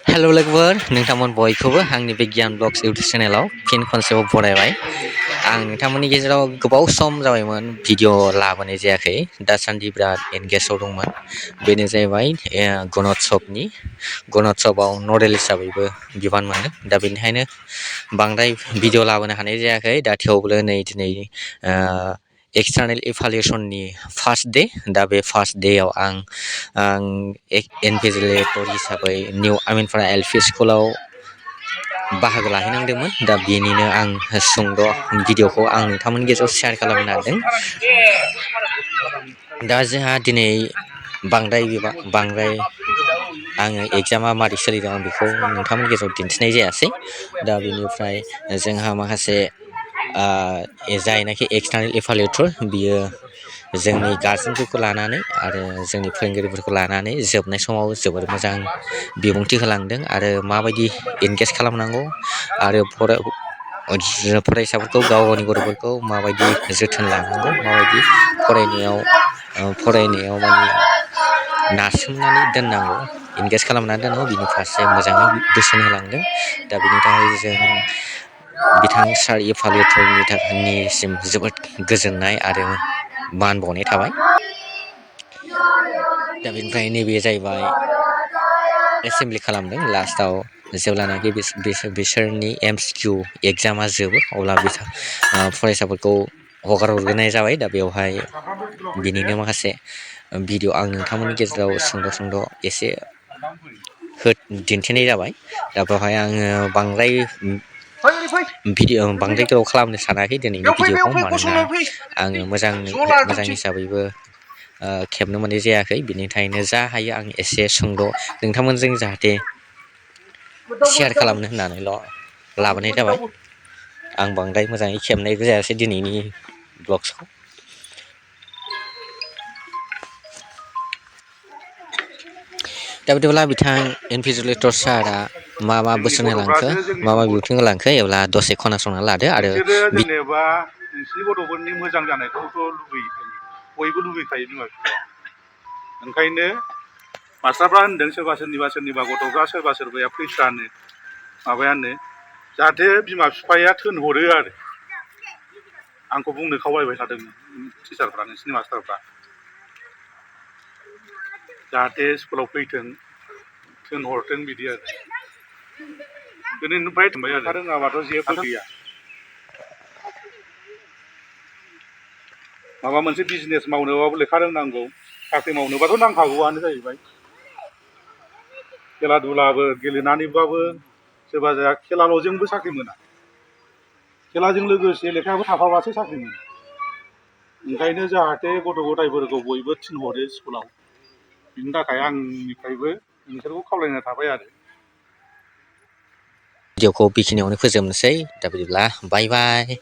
Hello लोगोफोर नोंथांमोन बयखौबो आंनि बे गियान ब्लग्स इउटुब चेनेलाव फिन खनसेबाव बरायबाय आं नोंथांमोननि गेजेराव गोबाव सम जाबायमोन भिडिअ लाबोनाय जायाखै दासान्दि बिराद एंगेजआव दंमोन बेनो जाहैबाय गुनत्सभआव नडेल हिसाबैबो बिबान मोनदों दा बेनिखायनो बांद्राय भिडिअ लाबोनो हानाय जायाखै दा थेवबो नै दिनै एक्सटार्नेल इभालुएसननि फार्स्ट डे दा बे फार्स्ट डेआव आं इनभिजिलेटर हिसाबै निउ आमिनफारा एलपि स्कुलाव बाहागो लाहैनांदोंमोन दा बेनिनो आं सुंद' भिडिअखौ आं नोंथांमोननि गेजेराव शेयार खालामनो नागिरदों दा जोंहा दिनै बांद्राय आङो एग्जामा मारै सोलिदों आं बेखौ नोंथांमोननि गेजेराव दिन्थिनाय जायासै दा बेनिफ्राय जोंहा माखासे जायनाखि एक्सटार्नेल इभालुएटर बियो जोंनि गार्जेनफोरखौ लानानै आरो जोंनि फोरोंगिरिफोरखौ लानानै जोबनाय समाव जोबोर मोजां बिबुंथि होलांदों आरो माबायदि एंगेज खालामनांगौ आरो फरायसाफोरखौ गावनि गथ'फोरखौ माबायदि जोथोन लानांगौ माबायदि फरायनायाव माने नारसोमनानै दोननांगौ एंगेज खालामनानै दोननांगौ बिनि फारसे मोजाङै बोसोन होलांदों दा बेनि थाखाय जों बिथां सार इभालुएटरनिसिम जोबोद गोजोननाय आरो मान बावनाय थाबाय दा बेनिफ्राय नैबे जाहैबाय एसेमब्लि खालामदों लास्टाव जेब्लानाखि बिसोरनि एमसिकिउ एग्जामा जोबो अब्ला फरायसाफोरखौ हगार हरग्रोनाय जाबाय दा बेवहाय बिनिनो माखासे भिडिअ आं नोंथांमोननि गेजेराव सुंद' एसे दिन्थिनाय जाबाय दा बेवहाय आङो बांद्राय गोलाव खालामनो सानाखै दिनैनि भिडिअखौ मानोना आङो मोजां हिसाबैबो खेबनो मोननाय जायाखै बिनिखायनो जा हायो आं एसे सुंद' नोंथांमोनजों जाहाथे शेयार खालामनो होननानैल' लाबोनाय जाबाय आं बांद्राय मोजाङै खेबनायबो जायासै दिनैनि ब्लग्सखौ दा बिदिब्ला बिथां इनभिजिलेटर सारआ मा बोसोन होलांखो मा बिबुंथि होलांखो एब्ला दसे खोनासंना लादो आरो जेनेबा नोंसिनि गथ'फोरनि मोजां जानायखौथ' लुबैखायो बयबो लुबैखायो बिमा बिफाया ओंखायनो मास्टारफ्रा होनदों सोरबा सोरनिबा गथ'फ्रा सोरबाया फैसानो माबायानो जाहाथे बिमा बिफाया थोनहरो आरो आंखौ बुंनो खावलायबाय थादोंमोन टिचारफ्रा नोंसिनि मास्टारफ्रा जाहाथे स्कुलाव फैथों थोनहरथों बिदि आरो दिनैनिफ्राय थांबाय आरो रोङाबाथ' जेबो गैया माबा मोनसे बिजनेस मावनोबाबो लेखा रोंनांगौ साख्रि मावनोबाथ' नांखागौआनो जाहैबाय खेला दुलाबो गेलेनानैबाबो सोरबा जाया खेलाल'जोंबो साख्रि मोना खेलाजों लोगोसे लेखायाबो थाफाबासो साख्रि मोनो ओंखायनो जाहाथे गथ' गथायफोरखौ बयबो थिनहरो स्कुलाव बिनि थाखाय आंनिफ्रायबो नोंसोरखौ खावलायनाय थाबाय आरो भिडिअखौ बेखिनियावनो फोजोबनोसै दा बिदिब्ला बाय बाय।